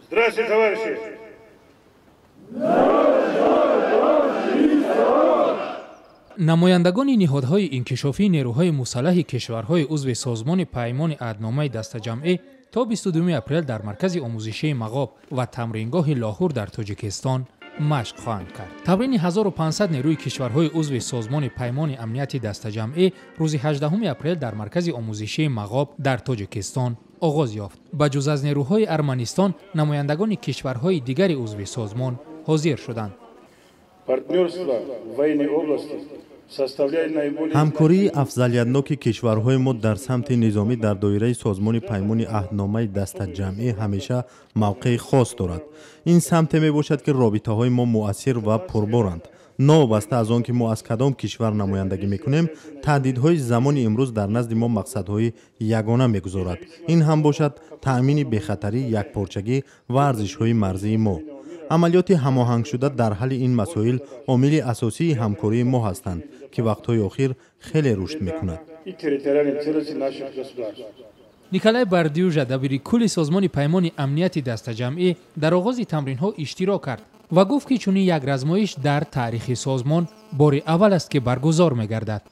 Здравствуйте, товарищи! Намояндагони ниҳодҳои инкишофии нерӯҳои мусаллаҳи кишварҳои узви Созмони Паймони Аҳдномаи Дастаҷамъӣ то 22 апрел дар маркази омӯзишии Мағоб ва тамрингоҳи Лоҳур дар Тоҷикистон машқ хоҳанд кард. Тамрини 1500 нерӯи кишварҳои узви Созмони Паймони Амнияти Дастаҷамъӣ рӯзи 18 апрел дар маркази омӯзишии Мағоб дар Тоҷикистон оғоз ёфт. Ба ҷуз аз нерӯҳои Арманистон, намояндагони кишварҳои дигари узви созмон ҳозир шуданд. Ҳамкории афзалиятноки кишварҳои мо дар самти низомӣ дар доираи Созмони Паймони Аҳдномаи Дастаҷамъӣ ҳамеша мавқеи хос дорад. Ин самте мебошад, ки робитаҳои мо муассир ва пурборанд. Новобаста аз он ки мо аз кадом кишвар намояндагӣ мекунем, таҳдидҳои замони имрӯз дар назди мо мақсадҳои ягона мегузорад. Ин ҳам бошад таъмини бехатарӣ, якпорчагӣ ва арзишҳои марзии мо. Амалиёти ҳамоҳангшуда дар ҳалли ин масоил омили асосии ҳамкории мо ҳастанд, ки вақтҳои охир хеле рушд мекунад. Николай Бардюжа, дабири кулли Созмони Паймони Амнияти Дастаҷамъӣ, дар оғози тамринҳо иштирок кард ва гуфт, ки чунин як размоиш дар таърихи созмон бори аввал аст, ки баргузор мегардад.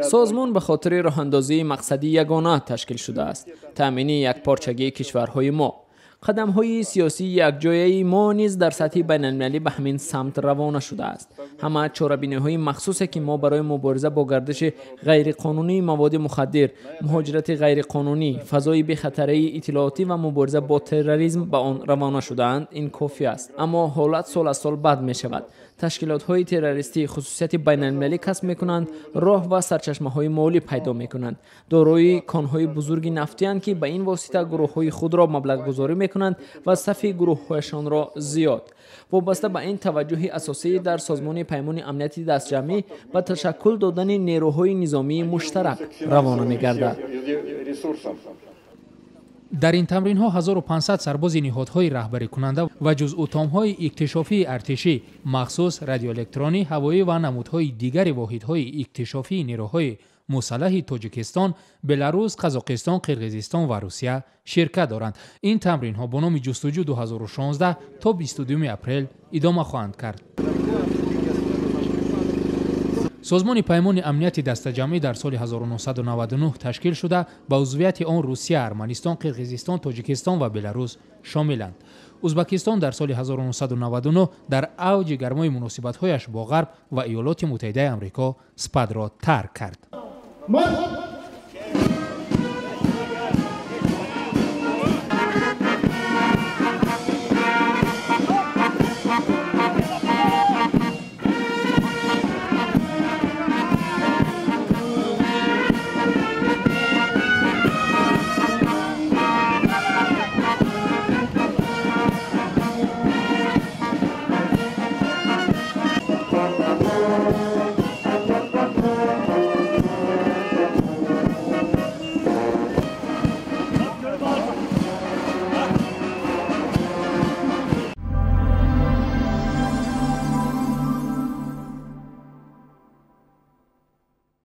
Созмон ба хотири роҳандозии мақсади ягона ташкил шудааст: таъмини якпорчагии кишварҳои мо. Қадамҳои сиёсии якҷояи мо низ дар сатҳи байналмилалӣ ба ҳамин самт равона шудааст. Ҳама чорабиниҳои махсусе, ки мо барои мубориза бо гардиши ғайриқонунии маводи мухаддир, муҳоҷирати ғайриқонунӣ, фазои бехатарии иттилоотӣ ва мубориза бо терроризм ба он равона шудаанд, ин кофӣ аст. Аммо ҳолат сол аз сол бад мешавад. Ташкилотҳои террористӣ хусусияти байналмилалӣ касб мекунанд, роҳ ва сарчашмаҳои молӣ пайдо мекунанд, дорои конҳои бузурги нафтиянд, ки ба ин восита гурӯҳҳои худро маблағгузорӣ мекунанд ва сафи гурӯҳҳояшонро зиёд. Вобаста ба ин, таваҷҷӯҳи асосӣ дар Созмони Паймони Амнияти Дастҷамъӣ ба ташаккул додани нерӯҳои низомии муштарак равона мегардад. Дар ин тамринҳо 1500 сарбози ниҳодҳои раҳбарикунанда ва ҷузъутомҳои иктишофии артишӣ, махсус радиоэлектронӣ, ҳавоӣ ва намудҳои дигари воҳидҳои иктишофии нерӯҳои мусаллаҳи Тоҷикистон, Беларус, Қазоқистон, Қирғизистон ва Русия ширкат доранд. Ин тамринҳо бо номи Ҷустуҷӯ 2016 то 22 апрел идома хоҳанд кард. Созмони Паймони Амнияти Дастаҷамъӣ дар соли 1999 ташкил шуда, ба узвияти он Русия, Арманистон, Қирғизистон, Тоҷикистон ва Беларус шомиланд. Узбакистон дар соли 1999 дар авҷи гармои муносибатҳояш бо Ғарб ва Иёлоти Муттаҳидаи Амрико СПАДро тарк кард.